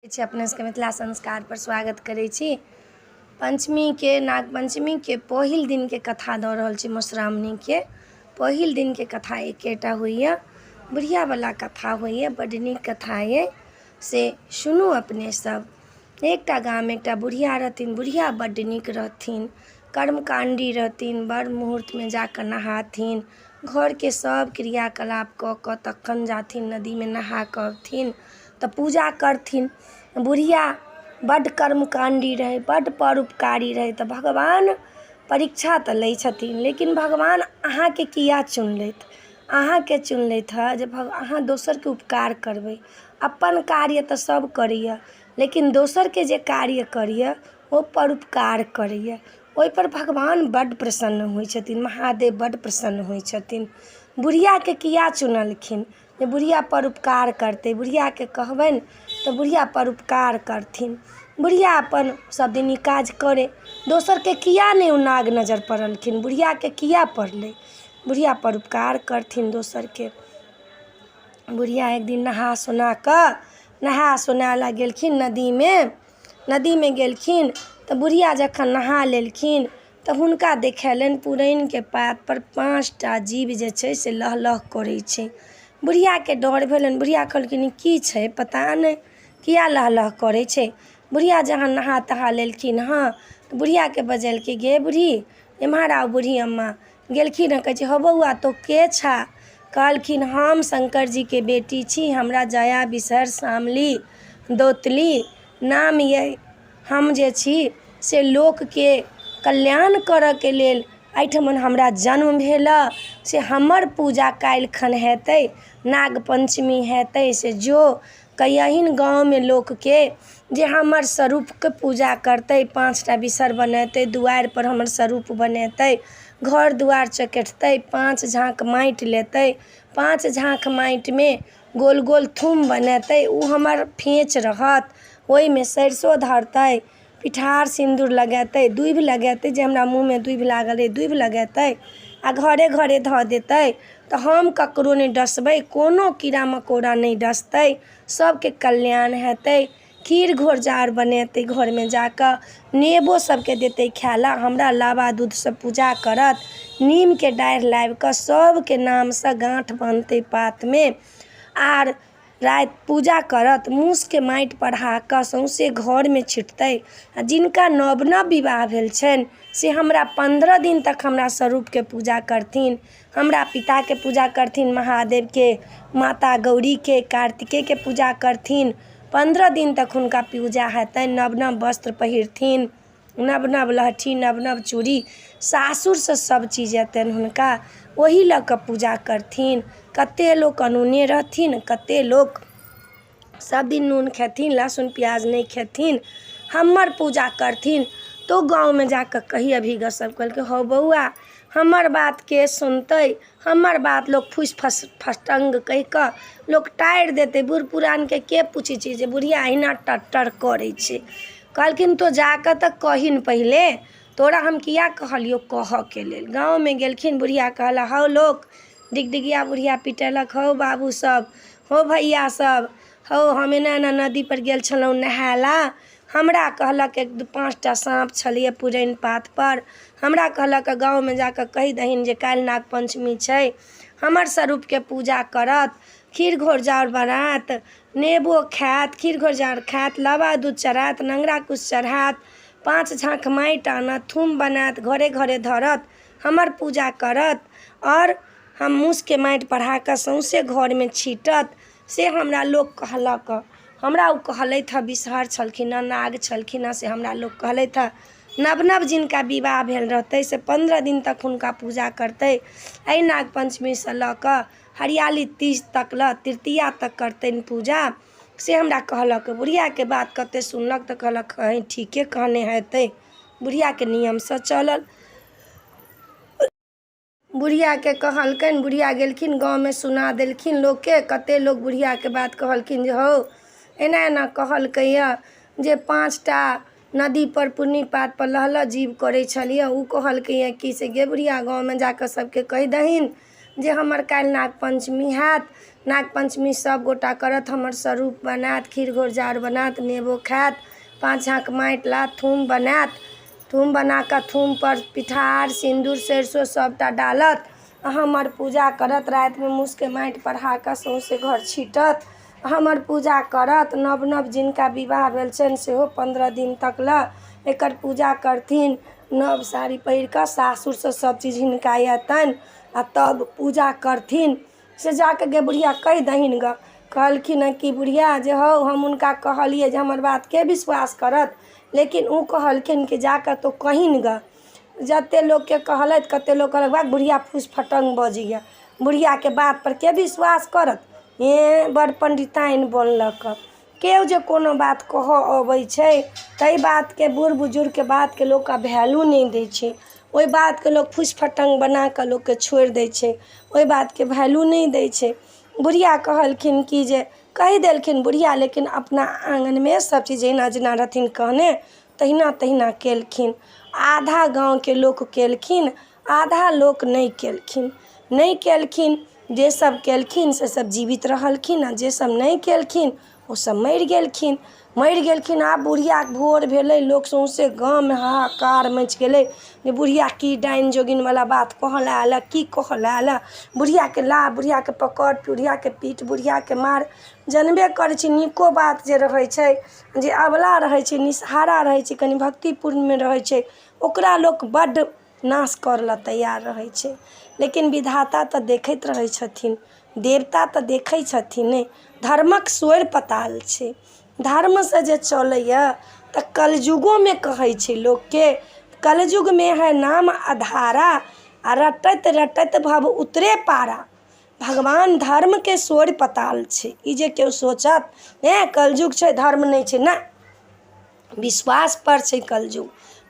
छी अपने सबके मिथिला संस्कारपर स्वागत करै छी। पञ्चमीके, नाग पञ्चमीके पहिल दिनके कथा दऽ रहल छी। मधुश्रावणीके पहिल दिनके कथा एकेटा होइए, बुढ़ियावला कथा होइए। बड्ड नीक कथा अइ, से सुनू अपने सब। एकटा गाममे एकटा बुढ़िया रहथिन। बुढ़िया बड्ड नीक रहथिन, कर्मकाण्डी रहथिन। बड़ मुहूर्तमे जाकऽ नहाथिन, घरके सब क्रियाकलाप कऽ कऽ तखन जाथिन नदीमे, नहा कऽ अबथिन तऽ पूजा करथिन। बुढ़िया बड्ड कर्मकाण्डी रहै, बड्ड परोपकारी रहै। तऽ भगवान परीक्षा तऽ लै छथिन, लेकिन भगवान अहाँके किया चुनलथि? अहाँके चुनलथि हँ जे अहाँ दोसरके उपकार करबै। अपन कार्य तऽ सब करैए, लेकिन दोसरके जे कार्य करैए ओ परोपकार करैए, ओहिपर भगवान बड्ड प्रसन्न होइ छथिन, महादेव बड्ड प्रसन्न होइ छथिन। बुढ़ियाके किया चुनलखिन? जे बुढ़िया परोपकार करतै। बुढ़ियाके कहबनि तऽ बुढ़िया परोपकार करथिन। बुढ़िया अपन सभदिन ई काज करै। दोसरके किया नहि ओ नाग नजरि पड़लखिन, बुढ़ियाके किया पड़लै? बुढ़िया परोपकार करथिन दोसरके। बुढ़िया एक दिन नहा सोना कऽ नहा सोनाय लए गेलखिन नदीमे। नदीमे गेलखिन तऽ बुढ़िया जखन नहा लेलखिन तऽ हुनका देखेलनि पुरैनके पातपर 5टा जीव जे छै से लह लह करै छै। बुढ़ियाके डर भेलनि। बुढ़िया कहलखिन, ई की छै? पता नहि किया लह लह करै छै। बुढ़िया जहन नहा तहा लेलखिन हँ तऽ बुढ़ियाके बजेलकै, गे बूढ़ी, एम्हर आउ। बूढ़ी अम्मा गेलखिन हँ, कहै छै, हौ बौआ, तोँ के छह? कहलखिन, हम शङ्करजीके बेटी छी, हमरा जया बिसहर शामली दौतली नाम अइ। हम जे छी से लोकके कल्याण करयके लेल एहिठमन हमरा जन्म भेल हँ। से हमर पूजा काल्हिखन हेतै, नाग पञ्चमी हेतै। से जो कहियहिन गाँवमे लोकके जे हमर स्वरूपके पूजा करतै, 5टा बिसहर बनेतै, दुआरिपर हमर स्वरूप बनेतै, घर दुआरि चकेठतै, 5 झाँक माटि लेतै, 5 झाँक माटिमे गोल गोल थुम बनेतै, ओ हमर फेँच रहत, ओहिमे सरिसो धरतै, पिठार सिन्दूर लगेतै, दूभि लगेतै, जे हमरा मुँहमे दूभि लागल अइ दूभि लगेतै आ घरे घरे धऽ देतै, तऽ हम ककरो नहि डसबै, कोनो कीड़ा मकोड़ा नहि डसतै, सभके कल्याण हेतै। खीर घोरजाउर बनेतै, घरमे जा कऽ नेबो सभके देतै खाय लए, हमरा लाबा दूधसँ पूजा करत, नीमके डाढ़ि लाबि कऽ सभके नामसँ गाँठ बान्हतै पातमे आर राति पूजा करत, मूसके माटि पढ़ा कऽ सौँसे घरमे छिटतै आ जिनका नव नव विवाह भेल छनि से हमरा 15 दिन तक हमरा स्वरूपके पूजा करथिन, हमरा पिताके पूजा करथिन, महादेवके, माता गौरीके, कार्तिकेयके पूजा करथिन। 15 दिन तक हुनका पूजा हेतनि, नव नव वस्त्र पहिरथिन, नव नव लहठी, नव नव चूड़ी, सासुरसँ सभ चीज अयतनि हुनका, ओही लऽ कऽ पूजा करथिन। कतेक लोक अनूने रहथिन, कतेक लोक सभदिन नून खेथिन, लहसुन प्याज नहि खेथिन, हमर पूजा करथिन। तऽ गाँवमे जा कऽ कहि अबही गऽ। सभ कहलकै, हौ बौआ, हमर बात के सुनतै? हमर बात लोक फूसि फस फटङ्ग कहि कऽ लोक टारि देतै। बूढ़ पुरानके के पूछै छै जे बुढ़िया अहिना टट्टर करै छै? कहलखिन, तोँ जा कऽ तऽ कहीन पहिले, तोरा हम किया कहलियौ कहऽके लेल। गाँवमे गेलखिन बुढ़िया, कहलक, हौ लोक, डिगडिगिया बुढ़िया पिटेलक, हौ बाबू सब, हौ भैया सब, हौ, हम एना एना नदीपर गेल छलहुँ नहाय लए। हमरा कहलक, एक दू 5टा साँप छलैए पुरैन पातपर। हमरा कहलक, गाँवमे जा कऽ कहि दहीन जे काल्हि नाग पञ्चमी छै, हमर स्वरूपके पूजा करत, खीर घोरजाउर बनायत, नेबो खायत, खीर घोरजाउर खायत, लाबा दूध चढ़ायत, नङ्गरा कुश चढ़ायत, 5 झाँख माटि आनत, थूम बनायत, घरे घरे धरत, हमर पूजा करत आओर हम मूसके माटि पढ़ा कऽ सौँसे घरमे छीटत, से हमरा लोक कहलक। हमरा ओ कहलथि हँ, बिसहर छलखिन हँ, नाग छलखिन हँ, से हमरा लोक कहलथि हँ। नव नव जिनका विवाह भेल रहतै से 15 दिन तक हुनका पूजा करतै। एहि नाग पञ्चमीसँ लऽ कऽ हरियाली तीज तक लऽ तृतीया तक करतनि पूजा, से हमरा कहलक। बुढ़ियाके बात कतेक सुनलक तऽ कहलक, हँ, ठीके कहने हेतै। बुढ़ियाके नियमसँ चलल। बुढ़ियाके कहलकनि, बुढ़िया गेलखिन गाँवमे, सुना देलखिन लोकके। कतेक लोक बुढ़ियाके बात कहलखिन जे हौ, एना एना कहलकैए जे 5टा नदीपर पुरनी पातपर लहलह जीव करै छलियै। ओ कहलकैए कि से गे बुढ़िया, गाँवमे जा कऽ सभके कहि दहीन जे हमर काल्हि नाग पञ्चमी हैत। नाग पञ्चमी सभगोटा करत, हमर स्वरूप बनायत, खीर घोरजाउर बनायत, नेबो खायत, 5 झाँक माटि लायत, थूम बनायत, थूम बना कऽ थूमपर पिठार सिन्दूर सरिसो सभटा डालत आ हमर पूजा करत। रातिमे मूसके माटि पढ़ा कऽ सौँसे घर छीटत, हमर पूजा करत। नव नव जिनका विवाह भेल छनि सेहो 15 दिन तक लए एकर पूजा करथिन। नव साड़ी पहिर कऽ सासुरसँ सभचीज हिनका अयतनि आ तब पूजा करथिन। से जा कऽ गे बुढ़िया कहि दहीन गऽ। कहलखिन हँ कि बुढ़िया जे हौ, हम हुनका कहलियै जे हमर बातके विश्वास करत, लेकिन ओ कहलखिन कि जा कऽ तोँ कहीन गऽ। जतेक लोकके कहलथि, कतेक लोक कहलक भक, बुढ़िया फूसि फटङ्ग बजैए, बुढ़ियाके बातपर के विश्वास करत? एँ, बड़ पण्डिताइन बनलक हँ। केओ जे कोनो बात कहऽ अबै छै ताहि बातके, बूढ़ बुजुर्गके बातके लोक आब वैल्यू नहि दै छै। ओहि बातके लोक फूसि फटङ्ग बना कऽ लोकके छोड़ि दै छै, ओहि बातके वैल्यू नहि दै छै। बुढ़िया कहलखिन कि जे कहि देलखिन बुढ़िया, लेकिन अपना आङ्गनमे सभचीज जहिना जेना रहथिन कहने तहिना तहिना केलखिन। आधा गाँवके लोक केलखिन, आधा लोक नहि केलखिन। नहि केलखिन, जे सब केलखिन से सब जीवित रहलखिन आ जे सब नहि केलखिन ओ सब मरि गेलखिन, मरि गेलखिन। आब बुढ़ियाके भोर भेलै, लोक सौँसे गाममे हाहाकार मचि गेलै जे बुढ़िया की डाइन जोगिनवला बात कहऽ लए आयल हँ, की कहऽ लए आयल हँ? बुढ़ियाके ला, बुढ़ियाके पकड़, बुढ़ियाके पीट, बुढ़ियाके मार। जनबे करै छी, नीको बात जे रहै छै, जे अबला रहै छै, निसहारा रहै छै, कनि भक्तिपूर्णमे रहै छै, ओकरा लोक बड्ड नाश करऽ लए तैयार रहै छै। लेकिन विधाता तऽ देखैत रहै छथिन, देवता तऽ देखै छथिन ने। धर्मक सोरि पताल छै। धर्मसँ जे चलैए तऽ कलयुगोमे कहै छै लोकके, कलयुगमे है नाम अधारा आ रटैत रटैत भव उतरे पारा। भगवान धर्मके सोरि पताल छै। ई जे केओ सोचत, एँ कलयुग छै, धर्म नहि छै, नहि, विश्वासपर छै कलयुग।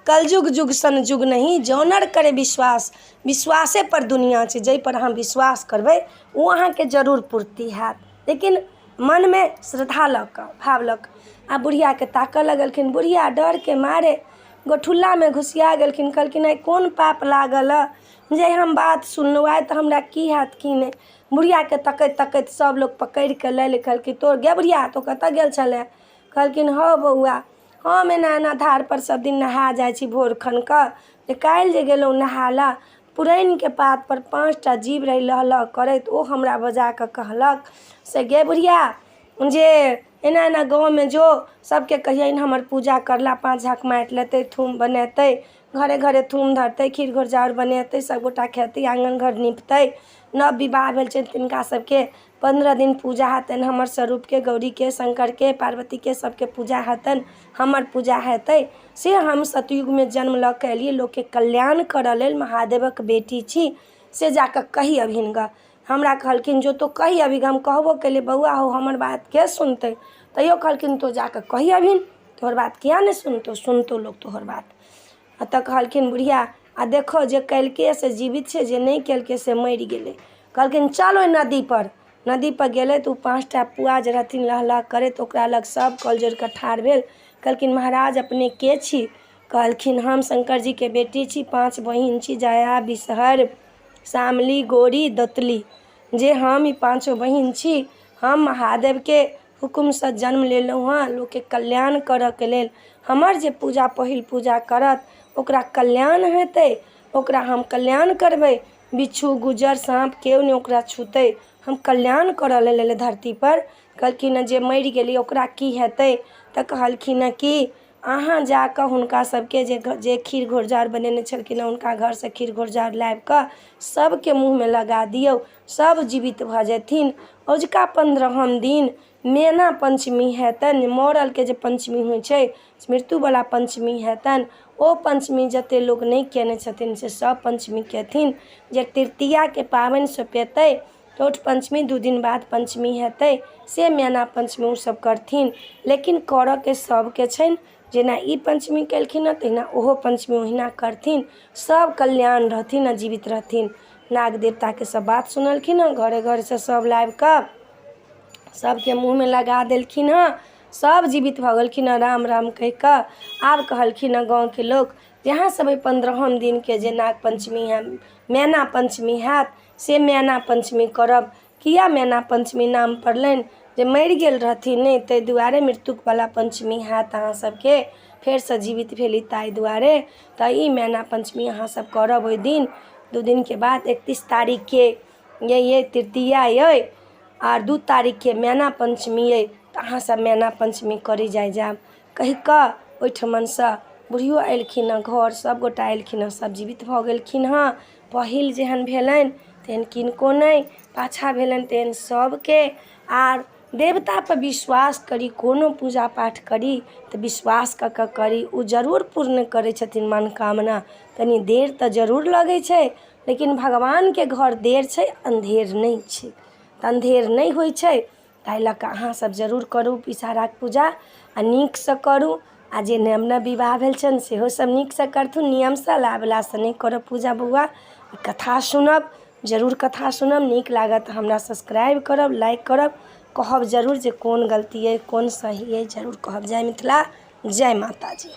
कलयुग युग सन युग नहि जँ नर करे विश्वास। विश्वासेपर दुनिआँ छै। जाहिपर अहाँ विश्वास करबै ओ अहाँके जरूर पूर्ति हैत, लेकिन मनमे श्रद्धा लऽ कऽ, भाव लऽ कऽ। आ बुढ़ियाके ताकऽ लगलखिन। बुढ़िया डरके मारे गोठुल्लामे घुसिया गेलखिन। कहलखिन, आइ कोन पाप लागल हँ जे हम बात सुनलहुँ? आइ तऽ हमरा की हैत की नहि? बुढ़ियाके तकैत तकैत सभ लोक पकड़ि कऽ लऽ गेल। कहलकै, तोर गे बुढ़िया, तोँ कतऽ गेल छलए? कहलखिन, हौ बौआ, हम एना एना धारपर सभ दिन नहा जाइ छी भोर खन कऽ, जे काल्हि जे गेलहुँ नहाय लए, पुरैनके पातपर 5टा जीव रहै लह लह करैत। ओ हमरा बजा कऽ कहलक से गे बुढ़िया, जे एना एना गाँवमे जो, सभके कहियनि हमर पूजा करला 5 झाँक माटि लेतै, थूम बनेतै, घरे घरे थूम धरतै, खीर घोरजाउर बनेतै, सभगोटा खेतै, आङ्गन घर निपतै। नव विवाह भेल छै तिनका सभके 15 दिन पूजा हेतनि। हमर स्वरूपके, गौरीके, शङ्करके, पार्वतीके, सभके पूजा हेतनि, हमर पूजा हेतै। से हम सतयुगमे जन्म लऽ कऽ एलियै लोकके कल्याण करऽ लेल, महादेवक बेटी छी, से जा कऽ कहि अबहिन गऽ। हमरा कहलखिन, जो तोँ कहि अबही गऽ। हम कहबो केलियै, बौआ हौ, हमर बात के सुनतै? तैयो कहलखिन, तोँ जा कऽ कहि अबहिन, तोहर बात किएक नहि सुनतौ? सुनतौ लोक तोहर बात। आ तऽ कहलखिन बुढ़िया, आ देखहो, जे केलकै से जीवित छै, जे नहि केलकै से मरि गेलै। कहलखिन, चल ओहि नदीपर। नदीपर गेलै तऽ ओ 5टा पुआ जे रहथिन लह लह करैत, ओकरा लग सभ कल जोड़ि कऽ ठाढ़ भेल। कहलखिन, महाराज, अपने के छी? कहलखिन, हम शङ्करजीके बेटी छी, 5 बहिन छी, जया, विषहर, शामली, गौरी, दतली, जे हम ई पाँचो बहिन छी। हम महादेवके हुकुमसँ जन्म लेलहुँ हँ लोकके कल्याण करऽके लेल। हमर जे पूजा, पहिल पूजा करत ओकरा कल्याण हेतै, ओकरा हम कल्याण करबै। बिच्छू, गुज्जर, साँप केओ नहि ओकरा छूतै। हम कल्याण करऽ लेल एलियै धरतीपर। कहलखिन हँ, जे मरि गेलै ओकरा की हेतै? तऽ कहलखिन हँ कि अहाँ जा कऽ हुनका सभके जे जे खीर घोरजाउर बनेने छलखिन हँ, हुनका घरसँ खीर घोरजाउर लाबि कऽ सभके मुँहमे लगा दियौ, सभ जीवित भऽ जेथिन। अजुका 15म दिन मेना पञ्चमी हेतनि। मरलके जे पञ्चमी होइ छै, मृत्युवला पञ्चमी हेतनि। ओ पञ्चमी जतेक लोक नहि कयने छथिन से सभ पञ्चमी केथिन। जे तृतीयाके पाबनि सोपेतै, चौठ पञ्चमी 2 दिन बाद पञ्चमी हेतै, से मैना पञ्चमी ओसभ करथिन। लेकिन करयके सभके छनि। जेना ई पञ्चमी केलखिन हँ, तहिना ओहो पञ्चमी ओहिना करथिन, सभ कल्याण रहथिन आ जीवित रहथिन। नाग देवताके सभ बात सुनलखिन हँ। घरे घरसँ सभ लाबि कऽ सभके मुँहमे लगा देलखिन हँ, सभ जीवित भऽ गेलखिन हँ राम राम कहि कऽ। आब कहलखिन हँ गाँवके लोक जे अहाँसभ एहि 15म दिनके जे नाग पञ्चमी हैत, मैना पञ्चमी हैत, से मैना पञ्चमी करब। किया मैना पञ्चमी नाम पड़लनि जे मरि गेल रहथिन नहि ताहि दुआरे मृत्युवला पञ्चमी हैत अहाँ सबके फेरसँ जीवित भेली ताहि दुआरे तऽ ई मैना पञ्चमी अहाँ सब करब ओहि दिन 2 दिनके बाद 31 तारीखके अइ तृतीया अइ आर 2 तारीखके मैना पञ्चमी अइ तऽ अहाँ सब मैना पञ्चमी करै जाइ जायब कहि कऽ ओहिठमनसँ बुढ़ियो एलखिन हँ घर सब गोटा एलखिन हँ सब जीवित भऽ गेलखिन हँ। पहिल जेहन भेलनि तेहन किनको नहि पाछाँ भेलनि तेहन सबके। आर देवतापर विश्वास करी कोनो पूजा पाठ करी तऽ विश्वास कऽ कऽ करी ओ जरूर पूर्ण करै छथिन मनोकामना। कनी देर तऽ जरूर लगै छै लेकिन भगवानके घर देर छै अन्धेर नहि छै। तऽ अन्धेर नहि होइ छै ताहि लऽ कऽ अहाँसभ जरूर करू विषहराके पूजा आ नीकसँ करू। आ जे नव नव विवाह भेल छनि सेहो सभ नीकसँ करथुन नियमसँ लाबलासँ नहि करब पूजा बौआ। कथा सुनब जरूर कथा सुनब नीक लागत तऽ हमरा सब्सक्राइब करब लाइक करब कहब जरूर जे कोन गलती अइ कोन सही अइ जरूर कहब। जय मिथिला जय माताजी।